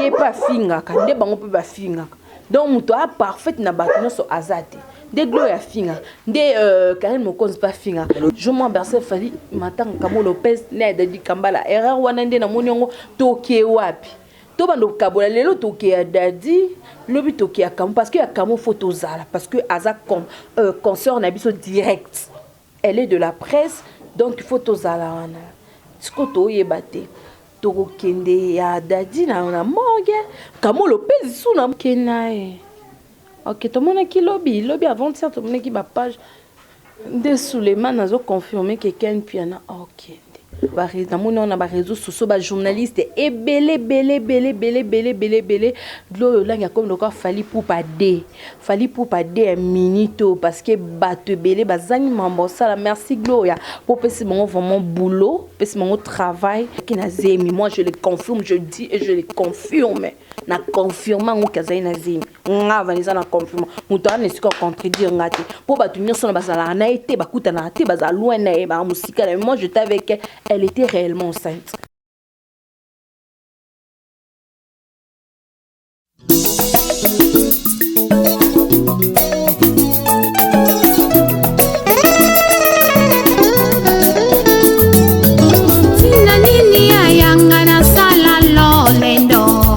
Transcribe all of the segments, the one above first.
ye mpe afingaka, nde bango mpe bafingaka. Donc moto a parfaite na bato nyonso aza te. Nde Gloria afingaka, nde Karine Mokonzi mpe afingaka. Jo moi Bercel Fally Matanga Kamo Lopez na Dadi Kambala. Erreur wana nde namoni yango, toke wapi? Tobanda kokabola lelo, toke ya Dadi, lobi toke ya Kamo, parce que ya Kamo faut tozala, parce que aza consort na biso direct. Elle est de la presse, donc il faut tozala wana. Siko toyeba te. Tokokende ya Dadi na morgue, Kamo Lopez su na kena ye. Ok, tomonaki lobi, lobi avant-hier tomonaki ba page nde Suleiman azo confirmer que Ken Mpiana okende. Namoni wana ba réseaux sociaux, ba journaliste ebele ebele ebele ebele ebele ebele ebele. Gloria Olangi akomi lokola Fally Ipupa D. Fally Ipupa D ya minute, parce que bato ebele bazangi mambo osala. Merci Gloria po pesi bango vraiment boulot, pesi bango travail. Ki na zemi, moi je le confirme, je dis et je le confirme. Na confirme ngo kazali na zemi. Nga Vanessa na confirme. Moto wana esika contredire nga te. Po bato nyonso na bazalaka na ye te, bakutana te, bazala loin na ye, ba mosika na ye. Moi j'étais avec elle, elle était réellement enceinte. Tina nini ayanga nasala lolendo,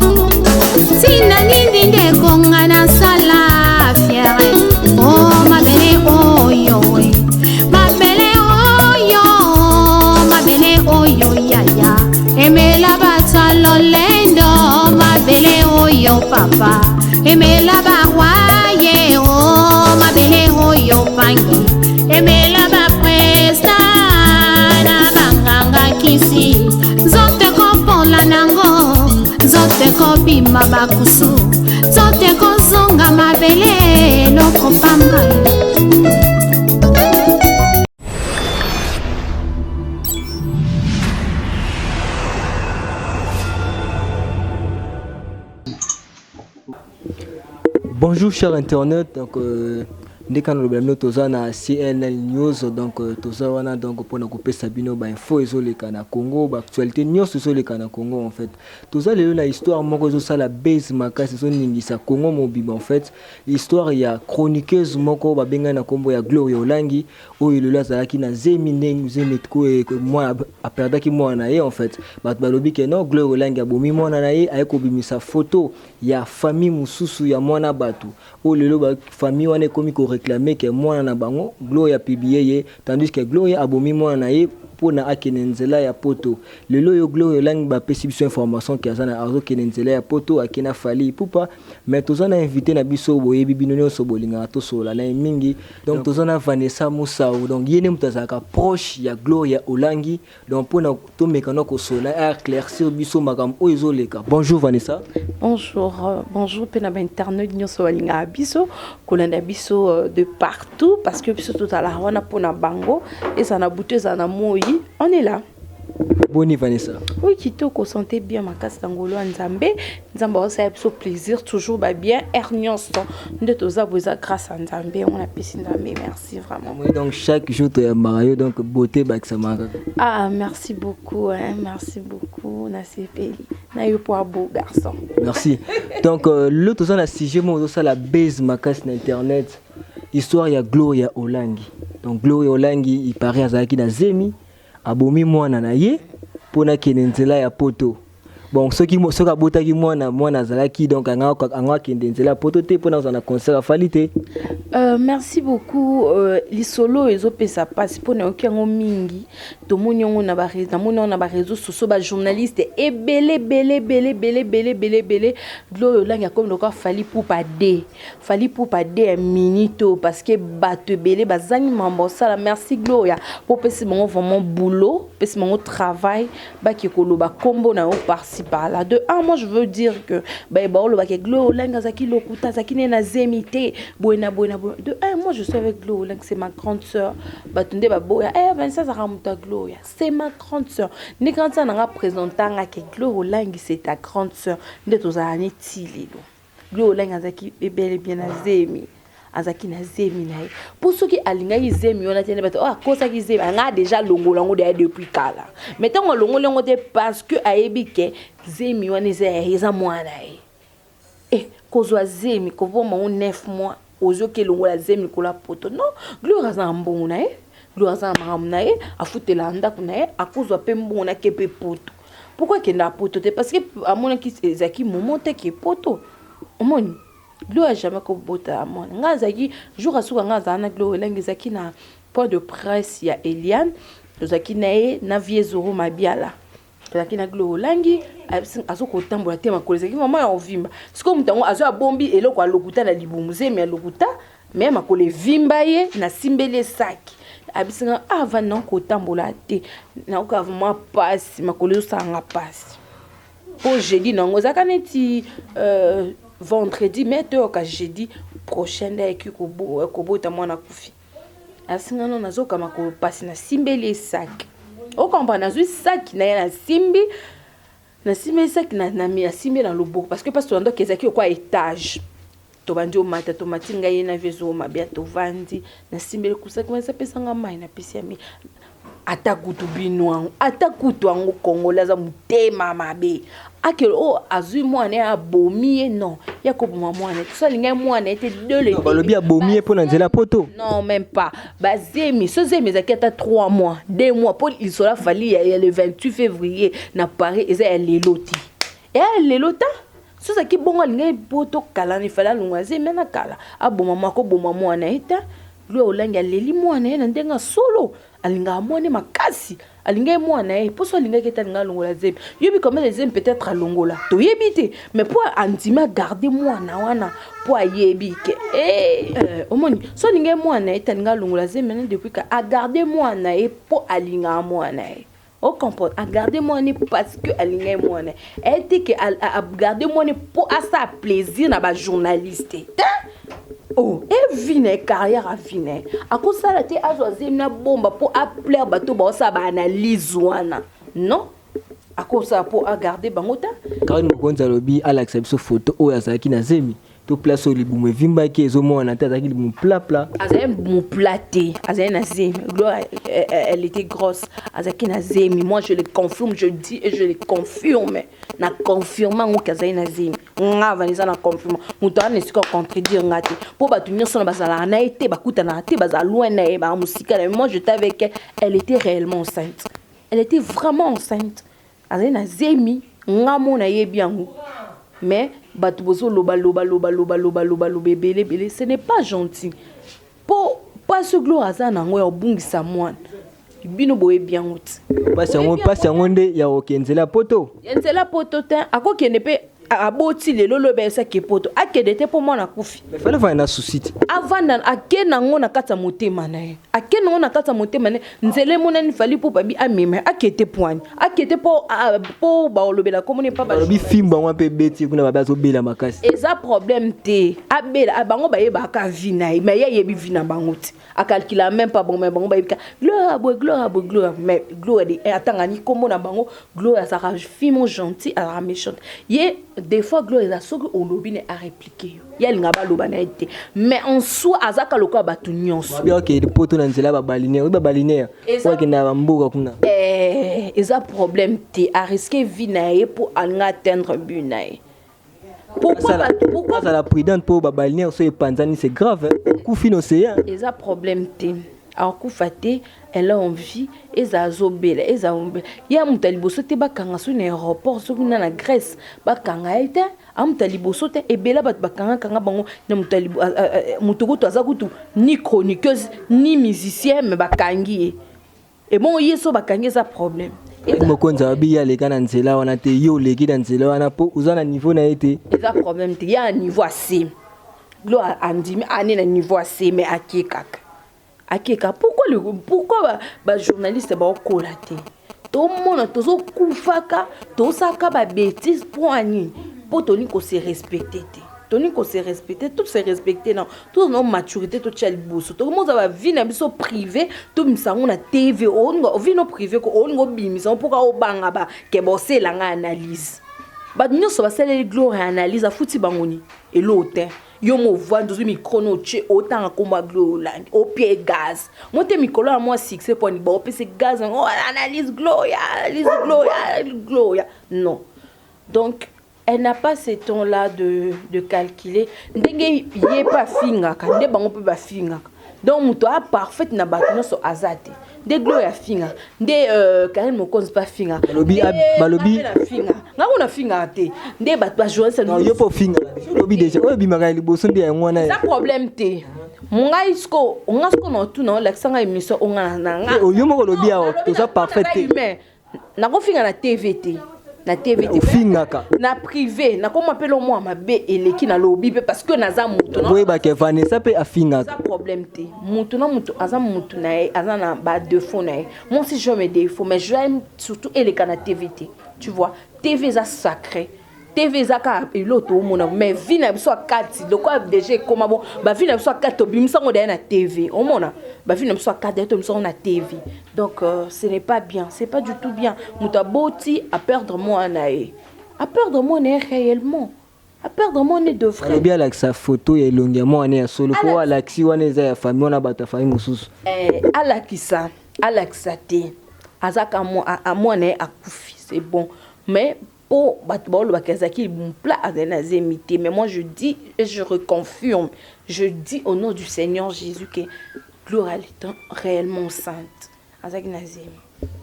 tina nini ndeko nga nasala fiere o mabele oyo, mabele oyo, mabele oyo yaya emela bato lolendo, mabele oyo papa emela barwaye o mabele oyo pangi emela bapresta na banganga kisi, nzoto ekopola nango, nzoto ekobima bakusu, nzoto ekozonga mabele eloko pamba. Bonjour chers internautes, donc ndeka nalobela bino toza na CNN News, donc toza wana donc mpona kopesa bino bainfo ezoleka na Congo, baactualité nyonso ezoleka na Congo. En fait toza lelo na histoire moko ezosala base makasi, ezoningisa Congo mobimba. En fait histoire ya chroniqueuse moko babengani na nkombo ya Gloria Olangi, oyo lelo azalaki na zemi, ndenge zemi mwana aperdaki mwana na ye. En fait bato balobi ke non, Gloria Olangi abomi mwana na ye, aye kobimisa photo ya famille mosusu ya mwana bato, oyo lelo famille wana ekomi koréclamer ke mwana na bango Gloria publie ye, tandis que Gloria abomi mwana na ye mpona akende nzela ya poto. Lelo oyo Gloria Olangi bapesi biso information ke aza na azokende nzela ya poto, akende na Fally Ipupa. Mais toza na invité na biso, boyebi bino nyonso bolingaka tosolola na ye mingi. Donc toza na Vanessa Musau, donc ye nde moto azalaka proche ya Gloria Olangi, donc mpona tomeka na kosolola, aéclaircir biso makambo oyo ezoleka. Bonjour Vanessa. Bonjour, bonjour mpe na bainternet nyonso balingaka biso, kolanda biso de partout, parce que biso tozala wana mpona bango, ezala na butu, ezala na moi, on est là. Boni Vanessa? Oui, kitoko, santé bien makasi na ngolo ya Nzambe. Nzambe aosala biso plaisir, toujours babien aire nyonso nde toza boye, eza grâce ya Nzambe. Yango napesi Nzambe merci vraiment. Oui, donc chaque jour toyambaka yo, donc beauté bakisamaka kaka. Ah, merci beaucoup, hein, merci beaucoup, nasepeli na yo po beau garçon. Merci. Donc lelo toza na sujet moko ozosala base makasi na internet, histoire ya Gloria Olangi. Donc Gloria Olangi, il paraît azalaki na zemi, abomi mwana na ye mpona akende nzela ya poto. Bon, soki abotaki mwana, mwana azalaki, donc anga akende nzela ya poto te mpona kozala na concert a Fally te. Merci beaucoup. Lisolo ezopesa mpasi mpo nayoki yango mingi, tomoni yango na namoni yango na baréseaux sociaux, bajournaliste ebele ebele ebele ebele ebele ebele ebele. Gloria Olangi akomi lokola Fally Ipupa D. Fally Ipupa D ya minute, parce que bato ebele bazangi mambo osala. Merci Gloria po pesi bango vraiment boulot, pesi bango travail, baki koloba kombo na yo par-ci par-là. De un, moi je veux dire que bayeba olobaki Gloria Olangi azalaki lokuta, azalaki ne na zemi te, boye na boye na boye. De un, moi je suis avec Gloria Olangi, c'est ma grande sœur. Bato nde baboya, eh, Vanessa azalaka moto ya Gloria, c'est ma grande sœur. Nde grande sœur nanga présentanga ke Gloria Olangi c'est ta grande sœur, nde tozala neti lelo. Gloria Olangi azalaki ebele bien na zemi. Azalaki na zemi na ye, mpo soki alingaki zemi wana te, nde bato oyo akosaki zemi anga déjà alongola yango deya depuis kala. Mais ntango alongoli yango te, parce que ayebi ke zemi wana eza ya ye, eza mwana na ye. E kozwa zemi, koboma ngo 9 mois, ozoki elongola zemi likolo ya poto? Non, Gloire aza na mbongo na ye, Gloire aza na makambo na ye, afutela ndako na ye, akozwa mpe mbongo na ke mpe poto. Pourquoi akendaka poto te? Parce que amonaki ezalaki momo te ke poto. Omoni, Gloire jamais kobota mwana. Ngai azalaki jour asuka, ngai azala na Gloire Elangi, ezalaki na point de presse ya Eliane, tozalaki na ye na vie Zoro Mabiala. Tozalaki na Gloire Olangi, azokotambola te, makolo ezalaki mama ya ovimba. Sikoyo moto yango azwi, abombi eloko ya lokuta na libumu, zemi ya lokuta, me makolo evimba ye. Nasimbeli esaki, abisinga avandi, nakotambola te, nakoka vraiment pasi, makolo ezosalanga pasi. Mpo jeudi nango ezalaka neti vendredi, mais toyoka jeudi prochain nde ayeki kobota mwana akufi. Asinga no, nazoka makolo pasi, nasimbeli esaki, ocomprendre? Nazwi saki na ye, nasimbi, nasimbeli saki, nasimbi na loboko, parce que mpasi tolandoki ezalaki lokwa étage. Tobandi omata, tomati, ngai ye na vie ezomabia, tovandi, nasimbeli kusaki wana, apesanga mai, napesi ya mi. Ata kutu bino yango, ata kutu yango, Congolais aza motema mabe. Akele oyo azwi mwana ye, abomi ye. Non, ya koboma mwana ye, so alingai mwana ye te de. Balobi abomi ye mpo na nzela poto. Non, même pas. Bazemi, so zemi ezalaki ata 3 mois, 2 mois, mpo lisolo afali ya le 28 février na Paris eza ya lelo te, eya lelo ta. So ezalaki bongo, alingai poto kala, na efali alongwa zemi na kala. Aboma mwa, akoboma mwana ye te. Lo Olangi aleli mwana ye na ndenge ya solo, alingaka mwana ye makasi, alingaki mwana ye. Mpo so alingaki ete alinga alongola zemi, yobi combien de zemi peut-être alongola, toyebi te. Mais mpo andimi agarde mwana wana, mpo ayebi ke omoni, so alingaki mwana ye te, alinga alongola zemi wana depuis ka. Agarde mwana ye mpo alingaka mwana ye, ocomprendre? Agarde mwana ye parce que alingaki mwana ye. Ete ke agarde mwana ye mpo asala plaisir na bajournaliste te. Oh, evi na ye, carrière avi na ye, akosala te azwa zemi na bomba mpo aplaire bato baosala baanalyse wana. Non, akosala mpo agarde bango ta. Karine Mokonzi alobi alakisa biso foto oyo azalaki na zemi to place oyo libumu evimbaki, ezomona te, azalaki libumu plapla. Azali libumu plat te, azali na zemi. Gloire, elle était grosse, azalaki na zemi. Moi, je le confirme, je dis et je le confirme, na confirme yango ke azali na zemi. Nga Vanessa na confirme, moto wana esika contredire nga te, mpo bato nyonso na bazalaka na ye te, bakutanaka te, bazala loin na ye, baa mosika na ye. Moi, j'étais avec elle, elle était réellement enceinte, elle était vraiment enceinte, azali na zemi. Nga mo nayebi yango. Mais bato bozoloba loba loba loba loba loba loba ebele ebele, ce n'est pas gentil, mpo mpasi Gloire aza nango ya kobungisa mwana, bino boyebi yango te. Mpasi yango, mpasi yango nde ya kokende nzela poto. Ya nzela poto te, akokende mpe aboti lelo, lobi ayesaki poto, akende te mpo mwana akufi. Mais fallait vanda na souci te. Avanda, akende yango na kati ya motema na ye, akende yango na kati ya motema na ye. Nzela emonani, Fally mpo babi amema, akete pwani, akete mpo baolobela komoni mpa. Balobi fimbo yango mpe ebeti kuna, babe azobela makasi. Eza problème te, abela. Bango bayebaka vie na ye, mais ye ayebi vie na bango te, akalkula même pas. Bango, mais bango bayebi ka Gloire boye, Gloire boye, Gloire. Mais Gloire de atanga ni kombo na bango. Gloire azalaka fille mo gentil, azalaka méchante ye des fois. Gloire eza soki olobi ne, aréplique yo. Ye alinga baloba na ye te, mais en soi azaka lokola bato nyonso. Babi akende poto na nzela babalinaire, oyi babalinaire oyo akende na bamboka kuna. Eza problème te, arisque vie na ye mpo alinga atteindre but na ye. Pourquoi bato, pourquoi? Azala prudente mpo babalinaire so epanzani, c'est grave, kufi na océan. Eza problème te, akufa te, elle a envie. Eza azobela, eza ya moto ya liboso te bakanga so na aéroport, soki na na Grèce bakanga ye te, amuta liboso te. Ebele bato bakangakanga bango na moto, moto kutu aza kutu ni chroniqueuse ni musicien, mais bakangi ye. Ebongo ye so bakangi, eza problème? Mokonzi alobi ye aleka na nzela wana te, ye oleki na nzela wana mpo oza na niveau na ye te. Eza problème te, ye na niveau ase. Gloire andimi ane na niveau ase, mais ake kaka, akeka. Pourquoi bajournaliste baokola te? Tomona tozokufaka, tosalaka babêtise mpo anini? Mpo tolingi kose respecte te, tolingi kose respecte, to se respecte non, toza na maturité, totia liboso. Tokomozwa bavie na biso privé, tobimisa yango na TV. Vie no privé ko olinga obimisa yango mpoka obanga bake boselanga analyse. Bato nyonso basaleli Gloire ya analyse, afuti bango ni eloo te. Yo mo ovandi, ozwi micro na otie, otanga nkombo ya Gloria Olangi, opie gaz mo te. Mikolo ya mwa succès mpo ani baopesa gaz yango, analyse Gloria, analyse Gloria, analyse Gloria. Non, donc elle n'a pas ce temps là de calculer ndenge ye mpe afingaka, nde bango mpe bafingaka. Donc moto a parfaite na bato nyonso aza te. Nde Gloria afingaka, nde Karine Mokonzi mpe afingaka. Balobi Nafinga ngango, nafingaka te, nde bato bajournaliste. Yo mpo ofingaka, olobi déjà oyo ebimaka ya liboso nde yango wana. Eza problème te. Ngai siko, nga siko na otuna, olakisa ngai émission onga na nga. Yo moko olobi awa toza parfait te. Nakofinga na TV te, na TV te. Ofingaka. Na privé nakoma mpe lo mwa mabe eleki, nalobi mpe parce que naza moto. Boyebake Vanessa mpe afingaka. Eza problème te. Moto na moto aza motu na ye, aza na badéfaut na ye. Moi aussi, j'ai mes défauts, mais j'aime surtout eleka na TV te. Tu vois, TV eza sacré. TV eza kaka eloko toomona, mais vie na biso ya kati, lokola déjà ekóma bon, bavie na biso ya kati tobimisango daya na TV. Omona bavie na biso ya kati daya tobimisango na TV. Donc ce n'est pas bien, c'est pas du tout bien. Moto aboti, aperdre mwana na ye, aperdre mwana ye réellement, aperdre mwana de vrai. Alobi alakisa photo ya elongi ya mwana ya solo, mpo alakisi wana eza ya famille wana, bato ya famille mosusu. Eh, alakisa, alakisa te. Azaka mwana ye akufi, c'est bon, mais mpo bato baolobaka ezalaki plat, azali na zemi te. Mais moi, je dis et je reconfirme, je dis au nom du Seigneur Jésus que Gloire est réellement enceinte, azalaki na zemi.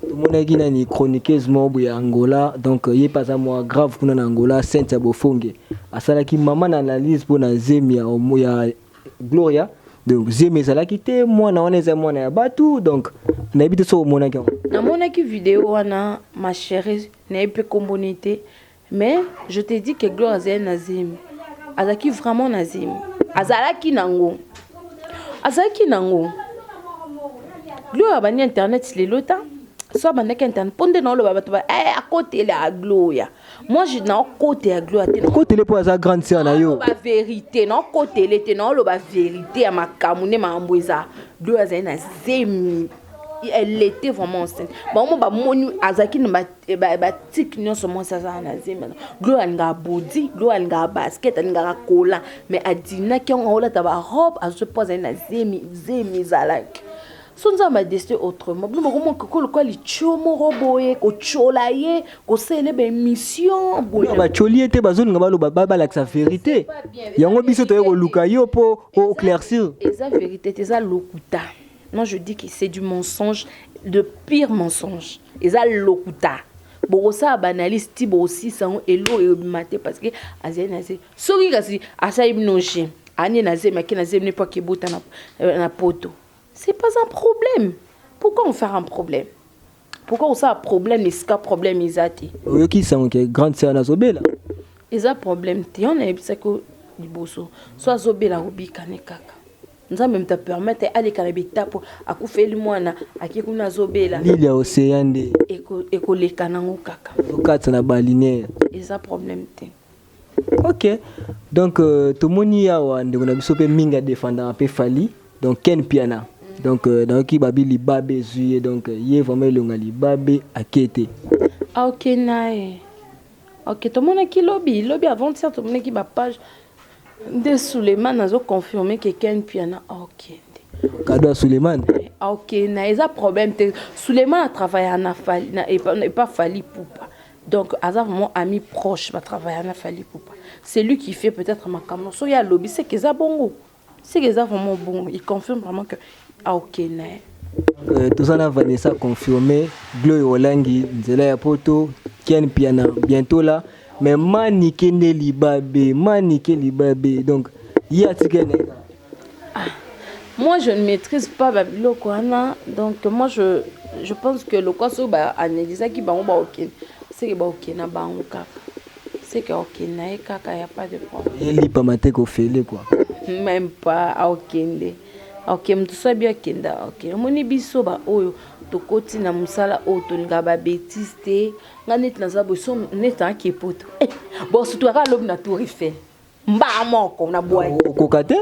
Tomonaki nani, chroniqueuse moko boye ya Angola, donc ye mpe aza mwa grave kuna na Angola, Sainte ya Bofonge, asalaki mama na analyse mpo na zemi ya Gloria. Donc zemi ezalaki te, mwana wana eza mwana ya bato. Donc nayebi te soki omonaki yango. Namonaki video wana, ma chérie. Nayebi mpe komboni te, mais je te dis que Gloire azali na zemi, azalaki vraiment na zemi, azalaki nango, azalaki nango. Gloire abandi internet lelo ta, so abandaki internet mpo nde naoloba bato ba eh, akotela Gloria. Moi, je naokotela Gloria te. Okotele mpo aza grande sœur na yo. Naoloba vérité, naokotele te, naoloba vérité ya makambo nde makambo eza. Gloria azali na zemi, elle était vraiment enceinte. Bango bamoni azalaki na batike nyonso, mwasi azala na zemi. Gloria alingaka body, Gloria alingaka basket, alingaka kola, mais adinaki yango, aolata barobe, azwi mpo azali na zemi. Zemi ezalaki so Nzambe adécider autrement. Bino bokomoka lokola litio moko boye, kotiola ye, kosalela baémission boye. Batioli ye te, bazolinga baloba, balakisa vérité yango. Biso toye koluka yo mpo oéclaircir. Eza vérité te, eza lokuta. Moi, je dis que c'est du mensonge, de pire mensonge. Eza lokuta. Bokosala baanalyse ti bokosisa yango, eloko ebima te, parce que azali na se. Soki kasi asali bino je anie na zemi, ake na zemi mpo akebota na poto, c'est pas un problème. Pourquoi on faire un problème? Pourquoi osala problème esika problème eza te? Oyoki sango ke grande sœur nazobela. Eza problème te. Yo nayebisaki liboso, so azobela, kobikane kaka. Nzambe moto apermettre aleka na bitapo, akufeli mwana, ake kuna, azobela. Lili ya océan nde. Ekoleka nango kaka. Okatisa na balinière. Eza problème te. Ok, donc tomoni awa ndeko na biso mpe mingi adefendaka mpe Fally, donc Ken Piana. Donc nayoki babi libabe ezwi ye, donc ye vraiment elonga libabe ake te. Ah, ok, na ye ok. Tomonaki lobi, lobi avant-hier, tomonaki bapage nde Suleiman azoconfirme ke Ken Piana akende. Kado ya Suleiman. Ok, na eza problème te. Suleiman atravailla na Fally, na epa Fally Ipupa, donc aza vraiment ami proche, batravailla na Fally Ipupa. C'est lui qui fait peut-être makambo. Soki alobi, c'est que eza bongo, c'est que eza vraiment bongo. Il confirme vraiment que aokende na ye. Toza na Vanessa confirmé, Gloire Olangi nzela ya poto, Ken Piana bientôt là, mais Manike nde libabe, Manike libabe, donc ye atikali na ye kaka. Moi, je ne maîtrise pas babiloko wana. Donc moi, je pense que lokwa soki baanalysaki bango, baokende, seke baokende na bango kaka, seke aokende na ye kaka, ya pas de problème. Ye lipama te kofele quoi. Même pas aokende. Ok, moto so abi akenda, ok. Omoni biso baoyo tokoti na mosala oyo, tolingaka babêtises te. Nga neti naza boye, so neti ayaki epoto, bon, surtout kaka alobi na Tour Eiffel. Mbaa moko na bwaki. Okoka te.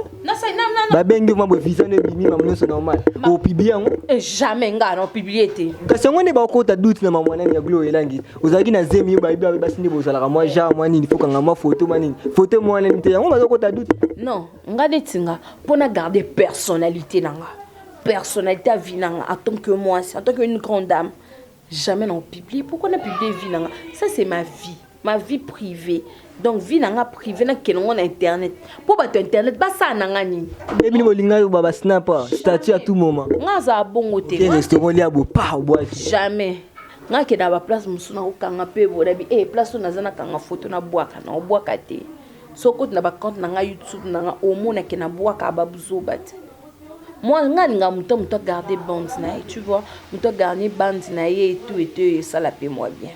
Babengi mwa boye, visa no ebimi, mama nyonso normal, opublier yango? Jamais, nga na opublier te. Kasi yango nde bakota doute na mama nani ya Glo Elangi. Ozalaki na zemi, yo bayebi basi nde bozalaka mwa genre mwa nini, fokanga mwa photo mwa nini, photo mwa nini te, yango bazokota doute. Non, nga neti nga, mpo na garder personnalité na nga, personnalité ya vie na nga en tant que mwasi, en tant que une grande dame, jamais na opublier. Pourquoi na publier vie na nga? Ça, c'est ma vie, ma vie privée. Donc vie na nga privée, nakende ngo na internet mpo bato internet basala na nga nini? Ebini bolinga yo basnap, statut à tout moment. Nga azala bongo te. Restaurant lia bo pa obwaki. Jamais. Nga akende na baplace mosusu, nakokanga mpe bonabi e place oyo naza, nakanga foto, nabwaka, na obwaka te. So okoti na bacompte na nga YouTube na nga, omonake nabwaka babuzoba te. Moi, nga alinga moto agarde bande na ye, tu vois, moto agarde bande na ye et tout et tout, esala mpe moi bien.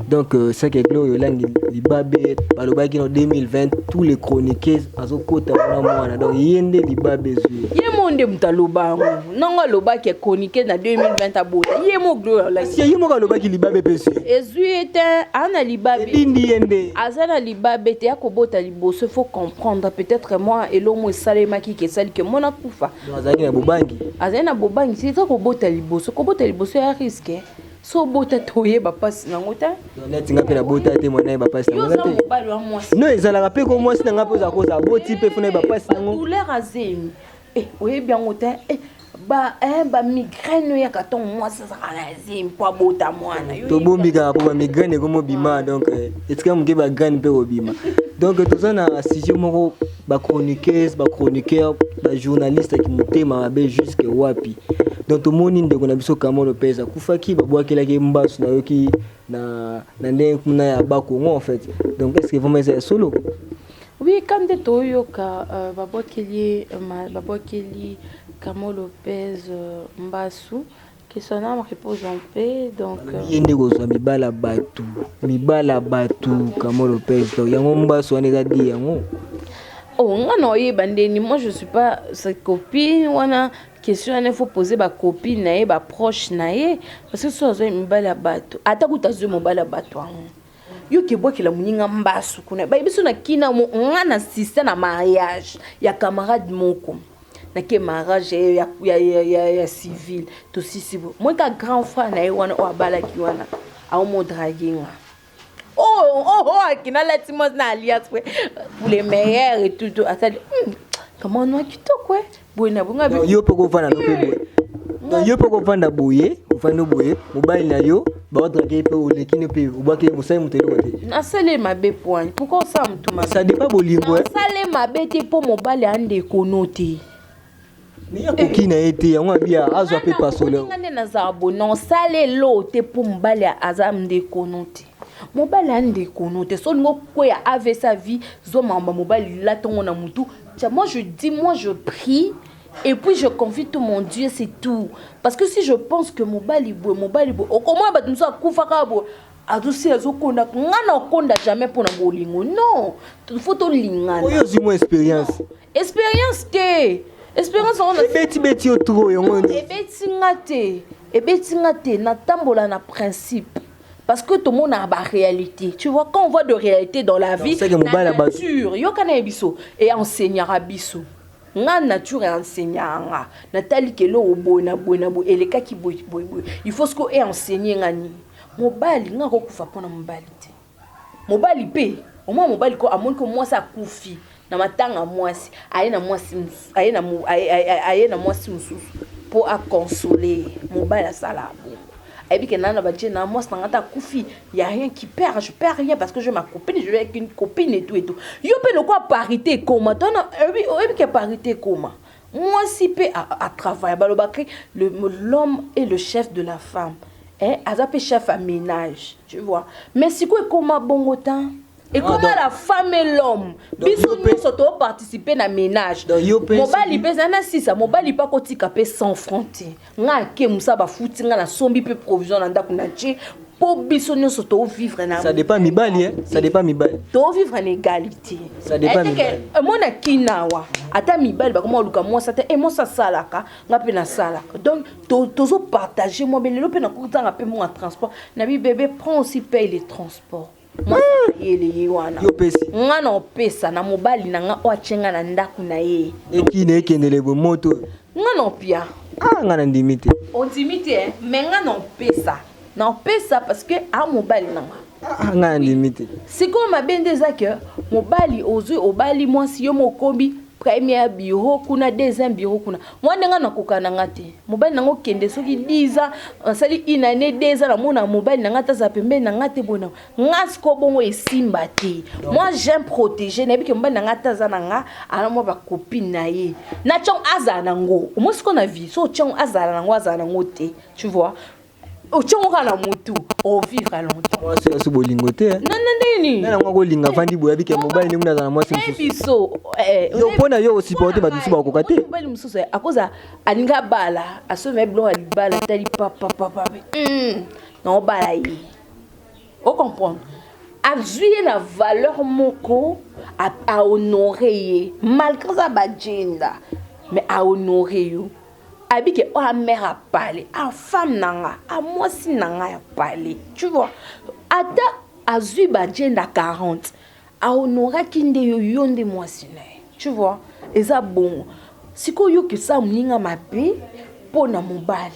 Donc seke Gloria Olangi libabe balobaki na 2020, tous les chroniqueurs azokota wana mwana, donc ye nde libabe ezwi. Ye mo nde moto aloba yango, nongo alobaki chroniqueur na 2020 abota ye mo Gloria Olangi. Ye moko alobaki libabe mpe ezwi. Ezwi ye te, aza na libabe. Ebindi ye nde. Aza na libabe te ya kobota liboso. Il faut comprendre, peut-être moi elomo esalemaki ke esali ke mona kufa. Azalaki na bobangi. Azali na bobangi te, eza kobota liboso. Kobota liboso ya risque. So obota te, oyeba mpasi nango te. Neti nga mpe nabota te, mwana yeba mpasi nango te. Mobali wa mwasi. No, ezalaka mpe ko mwasi na nga mpe ozala kozala boti mpe funa yeba mpasi nango. Douleur azemi, oyebi yango te, bamigraine oyaka ntongo mwasi azalaka na zemi mpo abota mwana. Tobombi kaka mpo bamigraine ekomobima, donc etika moke bagraine mpe kobima. Donc toza na sujet moko, bachroniqueuse, bachroniqueur, bajournaliste aki motema mabe jusque wapi? Donc tomoni ndeko na biso Kamo Lopez akufaki, babwakelaki mbasu, nayoki na ndenge kuna ya Bakongo en fait. Donc est ce que vraiment eza ya solo? Oui, ka nde toyoka babwakeli, babwakeli Kamo Lopez mbasu, que son âme repose en paix. Donc ye nde kozwa mibala bato, mibala bato Kamo Lopez, donc yango mbasu wana eza di yango. Oh, nga na oyeba ndeni, moi je suis pas sa copine. Wana question wana, il faut poser bacopine na ye, baproche na ye, parce que so azwa mibali ya bato, ata kuta azwi mobali ya bato yango, yo kebwakela moninga mbasu kuna. Bayebi so na kina mo nga na siste na mariage ya camarade moko, nake mariage ya civil, tosisi bo moi ka grand frère na ye wana oyo abalaki wana aomodraguer nga. Oh, akina alati mwasi na alliance pour les meilleurs et tout, tout. Asali kama nwa kitoko boye na bonga. Yo mpe kovanda no mpe boye, donc yo mpe kovanda boye, ovandi boye, mobali na yo baodraguer mpe, oleki no mpe obwaki mosali moto eloko te. Nasali mabe poani? Pourquoi osala motu mabe? Ça dépend bolingo. Nasali mabe te mpo mobali andeko no te. Me akoki na ye te, yango abia azwa mpe pasolo. Nga nde nazala boye, nasala elo te mpo mobali aza ndeko no te. Mobali andeko no te. So olingi okweya avc a vie, zwa makambo ya mobali latongo na mutu. Moi je dis, moi je prie et puis je confie tout mon Dieu, c'est tout. Parce que si je pense que mobali boye, mobali boye, okomona bato mosusu akufaka boye, azosila, azokonda. Nga na okonda jamais mpona bolingo, non, faut tolingana. Oyo ozwi mwa expérience. Expérience te, expérience yango Ebeti-beti yo trop, yango. Ebeti nga te, ebeti nga te. Natambola na principe, parce que tomonaka baréalité, tu vois, quand on voit de réalité dans la vie, na nature yoka na ye biso e enseignaka biso. Nga nature enseignaka nga, natali ke eloko boye na boye na boye elekaki boye boye boye, il faut siko e enseigner nga nini. Mobali, nga kokufa mpona mobali te. Mobali mpe omwa mobali ko amoni ko mwasi akufi na matanga, mwasi aye na mwasi, aye na mwasi mosusu mpo aconsoler. Mobali asala bongo, ayebi ke nana batie na mwasi na nga ta akufi, y a rien qui perd, je perds rien parce que je ma copine, je vais avec une copine et tout et tout. Yo mpe lokwa parité ekoma tona, oyebi ke parité ekoma, mwasi mpe atravaille. Balobaki l'homme est le chef de la femme, eh, aza mpe chef ya ménage, tu vois. Mais sikoyo ekoma bongo ta, ekoma la femme et l'homme, biso nyonso toparticipe na ménage. Mobali mpe eza na sisa, mobali mpe akotika mpe 100 franc te. Nga ake mosala, bafuti nga, nasombi mpe provision na ndako na tie mpo biso nyonso tovivre na Ça dépend mibali, hein? Ça dépend mibali. Tovivre na égalité. Ça dépend mibali. Omona kinawa, ata mibali bakoma oluka mwasi, ata e mwasi asalaka, nga mpe nasalaka, donc tozopartage mwa. Lelo mpe nakozanga mpe mwa transport na bi bébé, prend aussi, paye les transports. Mwasi mayele ye wana. Yo pesi. Nga na opesa na mobali na nga oyo atie nga na ndako na ye. Ekina ekendele boye moto. Nga na opia. Ah, nga na ndimi te. Ondimi te, eh? Mais nga na opesa. Na opesa parce que a mobali na nga. Ah, nga na ndimi te. Sikoyo mabe nde eza ke mobali ozwi, obali mwasi, yo mokomi premier bureau kuna, deuxième bureau kuna. Mwa ndenge nakoka na nga te. Mobali na nga okende soki 10 ans, asali une année, 2 ans, namona mobali na nga taza pembeni na nga te bona. Nga siko bongo esimba te. Moi j'aime protéger, nayebi ke mobali na nga taza na nga, ala mwa ba copine na ye. Na tiango azala nango. Moi siko na vie, so tiango azala nango, azala nango te. Tu vois? Otiango kaka na motu, ovivre longtemps. Mwasi aso bolingo te. Na na ndenge nini? Na nango akolinga avandi boye, abike mobali ndenge azala na mwasi mosusu. Biso yo mpo na yo osupporte bato mosusu bakoka te. Mobali mosusu akoza alinga bala, asomba biloko ya libala, atali papa papa na obala ye. O comprendre? Azwi ye na valeur moko, a honorer ye malgré ça bagenda, mais a honorer yo. Abike oyo mère a parlé, a femme nanga, a mwasi nanga ya parlé. Tu vois? Ata azwi bagenda 40, a honoraki nde yo, yo nde mwasi na ye. Tu vois? Eza bongo. Sikoyo yokisa moninga mabe mpo na mobali.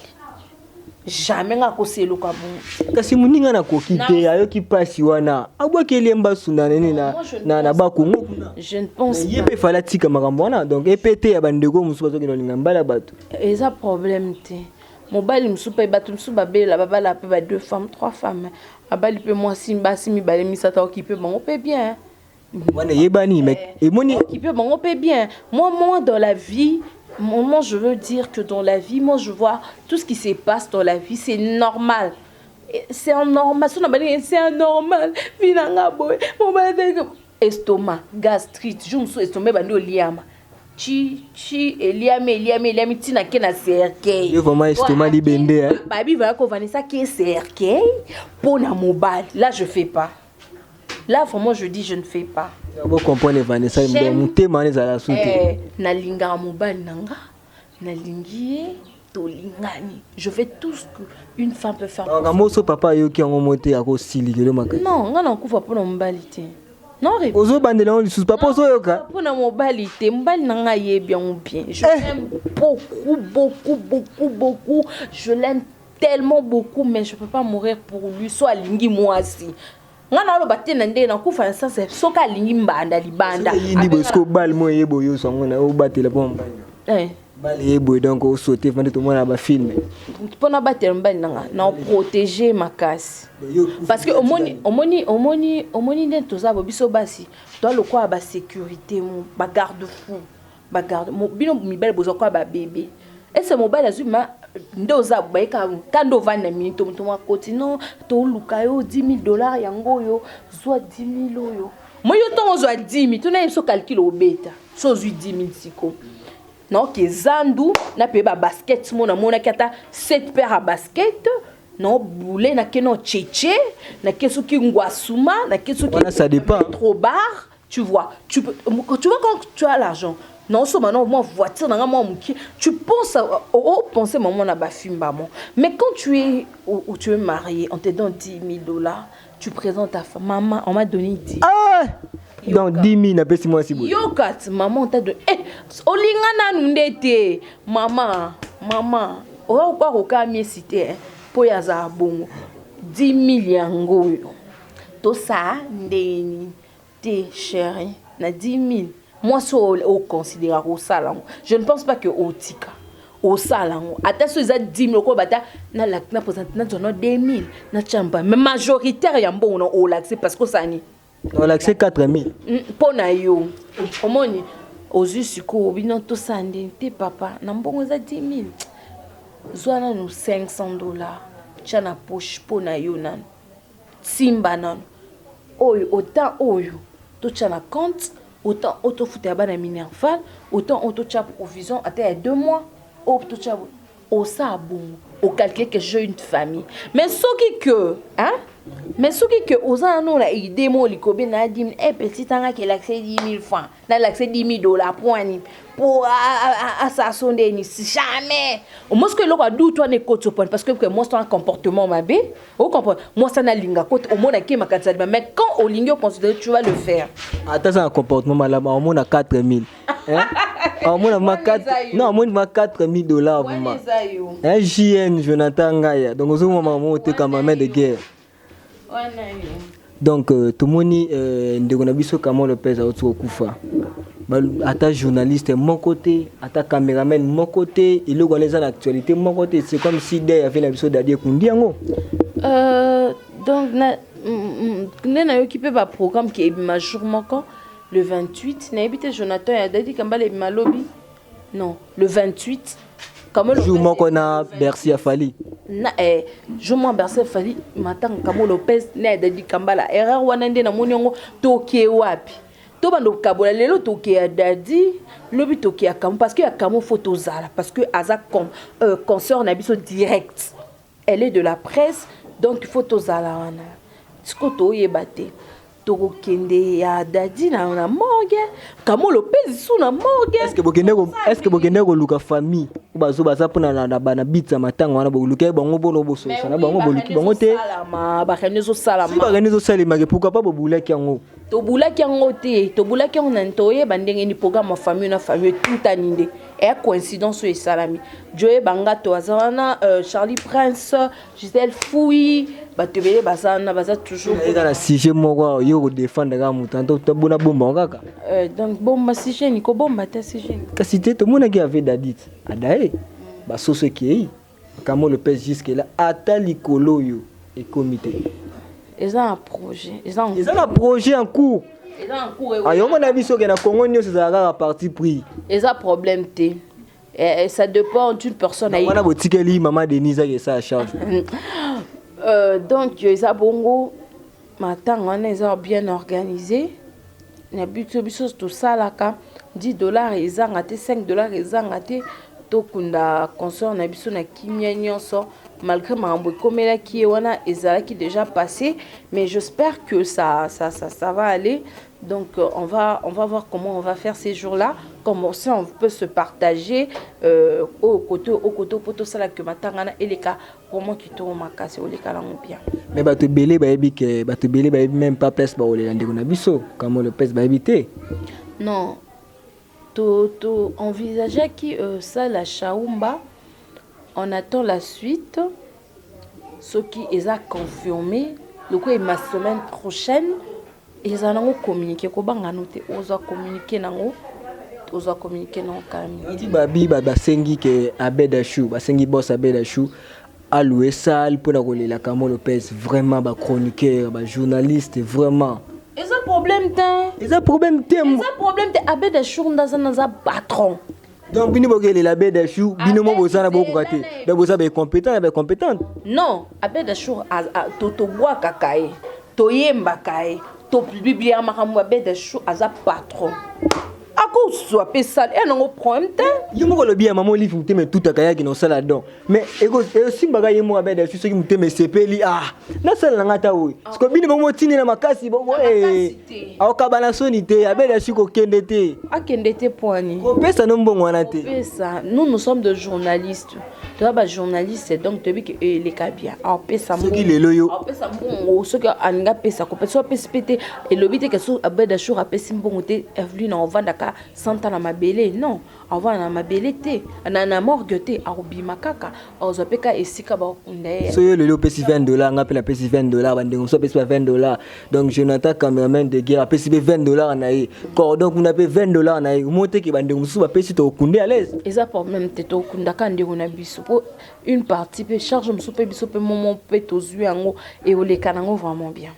Jamais nga koseluka bongo. Kasi moninga nakoki te, ayoki mpasi wana, abwakeli ye mbasu na nini na Bakongo kuna. Je ne pense ye mpe fala tika makambo wana, donc epe te ya bandeko mosusu bazokende kolinga mbala ya bato. Eza problème te. Mobali mosusu mpe bato mosusu babela, babala mpe ba deux femmes, trois femmes. Abali mpe mwasi, basi mibale, misato, okipe bango mpe bien. Wana eyebani, mais emoni okipe bango mpe bien. Moi dans la vie, moi je veux dire que dans la vie, moi je vois tout ce qui se passe dans la vie, c'est normal. C'est anormal. C'est anormal. Vinanga boy. Estomac, gastrite, je me suis estomac bandi oliama. Chi chi eliami eliami eliami tina ke na cercueil. Yo vraiment estomac libende hein. Babi va ko Vanessa ke cercueil pour na mobile. Là je fais pas. Là vraiment je dis je ne fais pas. Vous comprenez Vanessa, mutema ne zala sauter. Na linga mobile nanga, na lingi tolingani. Je fais tout ce que une femme peut faire. Donc moso papa yo ki ngo mote ako silikelo maka. Non, nga na kufa pona mobali te. Non, ozo bandela ngo lisusu papa ozo yoka. Pona mobali te, mobali na nga yebi yango bien. Je l'aime beaucoup, beaucoup, beaucoup, beaucoup. Je l'aime tellement beaucoup, mais je peux pas mourir pour lui. So alingi mwasi. Nga na oloba te na ndenge nakufa na sens soki alingi mbanda libanda. Yindi bosko bal mo yebo yo sango na obatela po mobali. Bal yebo donc o sauter vande to mona ba film. Pona batela mobali nanga na protéger makasi. Parce que omoni omoni omoni omoni nde toza bo biso basi to lokwa ba sécurité mo ba garde-fou ba garde mo bino mibali bozo kwa ba bébé. Et ce mobali azui ma nde oza bayeka kando vanda minute moto mwa koti non to luka yo 10 000 $ yango yo zwa 10 000 oyo. Moi yo tongo zwa 10 000 tuna yeso calcul obeta so zwi 10 000 siko. Non ke zandu na pe ba basket mo na mona kata 7 paires à basket non boule na ke non tchétché na ke soki ngwasuma na ke soki voilà, ça dépend trop bar. Tu vois, tu peux, tu vois quand tu as l'argent, non, so maintenant, moi, voiture, non, moi, tu penses à, oh, oh, penser, maman, na ba film, maman. Mais quand tu es, ou, ou tu es marié, on te donne 10 000 $, tu présentes ta femme, maman, on m'a donné 10. Ah! Donc 10 000, n'a pas si moi si beau. Yo, kat, maman, on t'a donné. Eh, olinga na nundete, maman, maman, oh, quoi, quoi, mieux cité, hein, pour yaza bongo. 10 000 yango, yo. To ça, ndeni. Te chérie, na 10 000. Moi, so au considéra au salon. Je ne pense pas que au tika. Au salon. Ata so eza 10 000 ko bata na la na présente na zono 2 000 na chamba. Mais majoritaire ya mbongo na au l'accès parce que ça ni. On l'accès 4 000. Pona yo. Omoni ozu siko bino to sande te papa na mbongo eza 10 000. Zwana no 500 $. Tia na poche pona yo nanu. Simba nanu. Oyo autant oyo totia na compte, autant oyo tofuta ya bana minerval, autant oyo totia provision ata ya 2 mois, oyo totia osa bongo, ocalcule que j'ai une famille. Mais soki que hein? Mais soki ke oza nano na idée moko likobe na 10 000, eh petit anga ke lakise 10 000 francs, na lakise 10 000 $ po ani po asala so ndeni, jamais. Omoi soki eloko adutu wana ekoti oponi, parce que mwasi wana comportement mabe, ocomprendre, mwasi wana alinga koti, omonaki makanisi alima. Mais quand olingi oconsidérer, tu vas le faire. Ata aza na comportement malamu, aomona 4000, aomona ma 4, non, amoni ma 4000 $ vraiment, un JN Jonathan Ngaya. Donc ozomona mama otekama main de guerre. Donc tomoni ndeko na biso Kamo Lopez auti kokufa. Ata journaliste moko te, ata cameraman moko te, eloko wana eza na actualité moko te. C'est comme si de ave na biso Dadi ekundi yango. Donc na nde nayoki mpe baprogramme ke ebima jour moko le 28, nayebi te. Jonathan ya Dadi Kambala ebima lobi, non, le 28. Kamo jour moko na Bercy ya Fally. Na jour moko Bercy Fally, matanga Kamo Lopez na ya Dadi Kambala. Erreur wana nde namoni yango. Toke wapi? Tobanda kokabola lelo, toke ya Dadi, lobi toke ya Kamo, parce que ya Kamo faut tozala, parce que aza consœur na biso direct, elle est de la presse, donc il faut tozala wana. Siko toyeba te, tokokende ya Dadi na morgue, Kamo Lopez su na morgue. Est-ce que bokende koluka famille oyo bazo baza mpona na bana bit ya matanga wana? Boluki bango mpona bosolisa na bango? Boluki bango te? Baréunion ezosalama. Si baréunion ezosalemaka, pourquoi pas bobulaki yango? Tobulaki yango te. Tobulaki yango na toyeba ndenge ni programme ya famille na famille etutani nde eya coïncidence oyo esalami. Joyeba Ngato aza wana, Charlie Prince, Gisèle Fui, bato ebele baza wana, baza toujours. Eza na sujet moko yo kodefendre kaka moto anta bona bomba kaka. Donc bomba sujet ni kobomba te sujet. Kasi te, tomonaki ave Dadit adaye basoso ekei Kamo Lopez, jusque là ata likolo oyo ekomi te. Eza na projet, eza Eza na projet en cours. Eza en cours. Ayongo na biso ke na Congo nyonso ezala kaka parti pris. Eza problème te. Ça dépend d'une personne. Wana botikeli mama Denise ake esa charge. Donc eza bongo, matanga wana eza bien organisé na biso. Biso tosalaka 10 $ ezanga te, 5 $ ezanga te. Tokunda consœur na biso na kimia nyonso, malgré makambo ekomelaki ye wana ezalaki déjà passé, mais j'espère que ça va aller. Donc on va voir comment on va faire ces jours-là, comment si on peut se partager au côté po tosalaka matanga na eleka vraiment kitoko makasi, oleka nango bien. Mais bato ebele bayebi ke, bato ebele bayebi même pas place bakolela ndeko na biso Kamo Lopez, bayebi te. Non, to envisageaki salle Shaumba. On attend la suite. Soki eza confirmé lokola ema semaine prochaine, eza nango communiqué. Kobanga no te, ozwa communiqué nango, ozwa communiqué nango kala. Ti babi basengi ke Abed Achou, basengi boss Abed Achou alouer salle mpona kolela Kamo Lopez. Vraiment, bachroniqueur, bajournaliste, vraiment. Eza problème te. Eza problème te. Eza problème te. Abed Achou ndaza naza patron. Donc bino bokelela Abed Achou, bino mo boza na bokoka te, donc boza baincompétent na baincompétente. Non, Abed Achou, tobwakaka ye, toyembaka ye, tobibliaka makambo. Abed Achou aza patron, akozwa mpe salle e nango, problème te. Ye moko olobi ya mama Olive, motema etutaka yaki na osala don, mais esimbaka ye moko Abed Achou. Soki motema esepeli, ah, nasala nanga ata oyo siko bino bango motindela makasi, aokaba na soni te. Abed Achou kokende te. Akende te poani? Kopesa no mbongo wana te. Kopesa, nous, nous sommes de journalistes, toza bajournaliste, donc toyebi ke eleka bien. Aopesa. Soki lelo yo Aopesa mbongo soki alingi apesa. Kopesa, so apesi mpe te, elobi te ke so Abed Achour apesi mbongo te, Eveline aovandaka 100 ans na mabele. Non, avanda na mabele te, na morgue te, akobima kaka, akozwa mpe ka esika bakunda ye. So yo lelo opesi 20 $, nga mpe napesi 20 $, bandeko mosusu apesi ba 20 $, donc Jonathan cameraman de guerre apesi mpe 20 $ na ye, cordon kuna mpe 20 $ na ye, omo teke bandeko mosusu bapesi, tokokunde à l'aise. Eza problème te, tokundaka ndeko na biso po une partie mpe charge mosusu mpe biso mpe momo mpe tozwi yango, eoleka nango vraiment bien.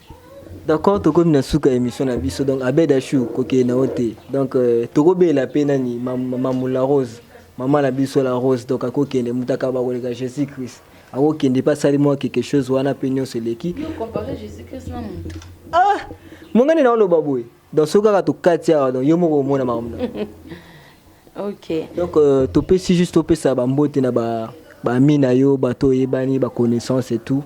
D'accord, tokomi na suka ya émission na biso. Donc Abed Achou kokende na yo te. Donc tokobela mpe nani, Mamu La Rose, mama na biso La Rose. Donc akokende moto akaba koleka Jésus Christ, akokende mpe asali mwa quelque chose wana mpe nyonso eleki. Ah, mongani na oloba boye. Donc soki kaka tokati awa, donc yo moko omona makambo na. Ok. Donc topesi juste, topesa bambote na ba Bami na yo, bato oyebani, baconnaissance et tout.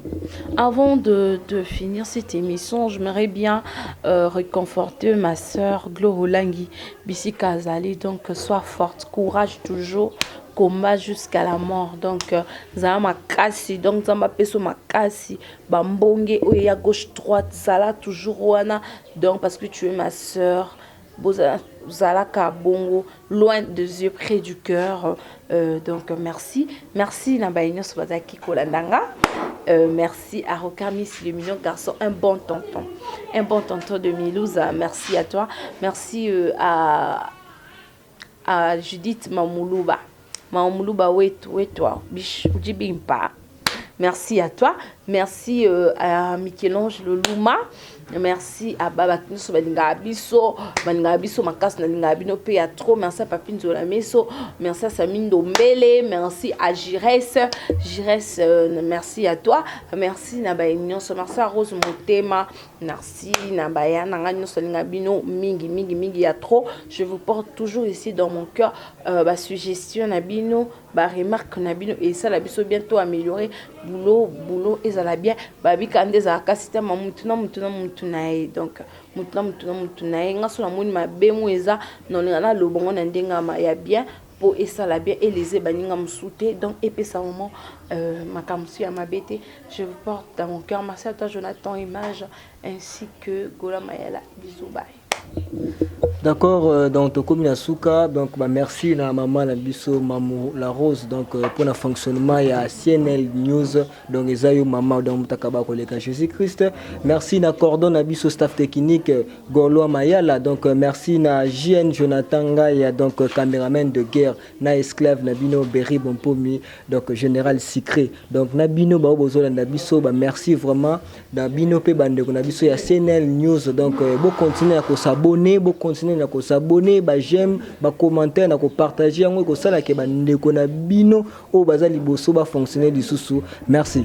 Avant de finir cette émission, j'aimerais bien réconforter ma sœur Glo Olangi bisika azali. Donc, sois forte, courage toujours, combat jusqu'à la mort. Donc, zala makasi, donc Nzambe apesa makasi, bambonge oyo ya gauche droite, zala toujours wana. Donc, parce que tu es ma sœur, zalaka bongo, loin des yeux, près du cœur. Donc, merci. Merci na baye nyonso bazalaki kolanda nga. Merci à Rokamis, le mignon garçon, un bon tonton. Un bon tonton de Milouza. Merci à toi. Merci à Judith Mamoulouba. Mamoulouba wetu, wetu, bish, ujibimpa. Merci à toi. Merci à Michel-Ange Loluma. Merci à Baba nyonso balingaka biso, balingaka biso makasi, nalingaka bino mpe ya trop. Merci à Papi Nzola Meso. Merci à Sami Ndombele. Merci à Jires. Jires, merci à toi. Merci na baye nyonso. Merci à Rose Motema. Merci na baya na nga nyonso, alingaka bino mingi mingi mingi ya trop. Je vous porte toujours ici dans mon cœur. Ba suggestion na bino, ba remarque na bino esala biso bientôt améliorer boulot, boulot ezala bien. Babika nde ezalaka système ya mutu na mutu na mutu na ye. Donc mutu na mutu na mutu na ye. Nga so namoni mabe mo eza, naolinga naloba ngo na ndenge ya bien mpo esala bien, eleze baninga mosusu te. Donc epesa moment makambo mosusu ya mabe te. Je vous porte dans mon cœur. Merci à toi, Jonathan Image, ainsi que Gola Mayala. Bisous, bye. D'accord, donc tokomi na suka. Donc bah, merci na maman na biso Mamu La Rose, donc pour le fonctionnement ya CNL News. Donc eza yo mama, donc mutakaba koleka Jésus Christ. Merci na cordon na biso, staff technique Goloa Mayala. Donc merci na JN Jonathan Ngaya, donc caméraman de guerre, na esclave na bino Berry Bompomi, donc général Sicré. Donc na bino ba bozolanda biso, ba merci vraiment na bino pe bandeko na biso ya CNL News. Donc bo continuer na s'abonner, bo continuer na s'abonner, ba j'aime, ba commentaire, na ko partager yango ekosala ke bandeko na bino oyo baza liboso ba fonctionner lisusu. Merci.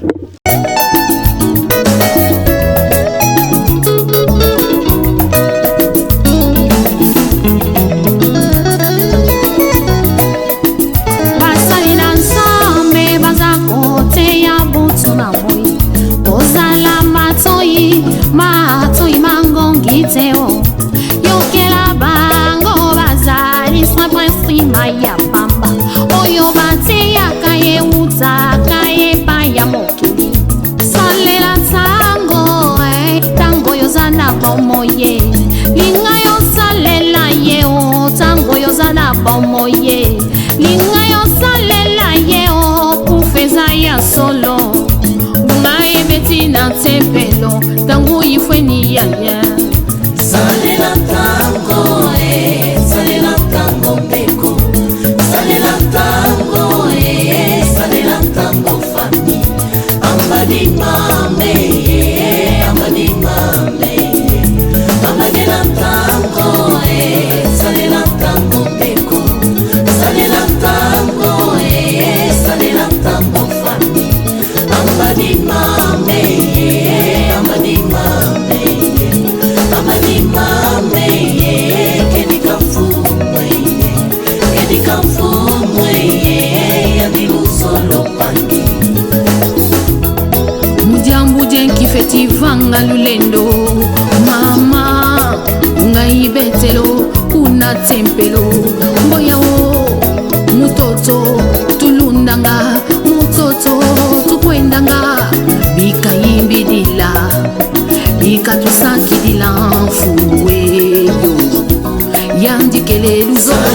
Basali na Nzambe baza koteya butu na moi, kozala matoi, matoi mangongi te o yokela bango, bazali soin nsima ya pamba oyo bateyaka eutaka epai ya mokili. Salela ntango, ntango oyo oza na bomoi, linga yosalela ye o, ntango oyo oza na bomoi, linga yosalela ye o. Kufa eza ya solo, ngunga ebeti na tempelo, ntango ifweni yaya. Salela ntango e, salela ntango ndeko, salela ntango e, salela ntango fami ambadi mame ye, ambadi mame ye, ambadela ntango e, salela ntango ndeko, salela ntango e, salela ntango fami ambadi mame ye, ambadi mame ye, ambadi mame ye, kedika mfumwe ye, kedika mfumwe ye, yandi lusolo pangi. Mudiambu dienkifeti vanga lulendo mama ngai betelo kuna tempelo mboyao mutoto tulundanga mutoto tukwendanga bikayimbidila bikatusakidila mfuweyo yandikele luzolo.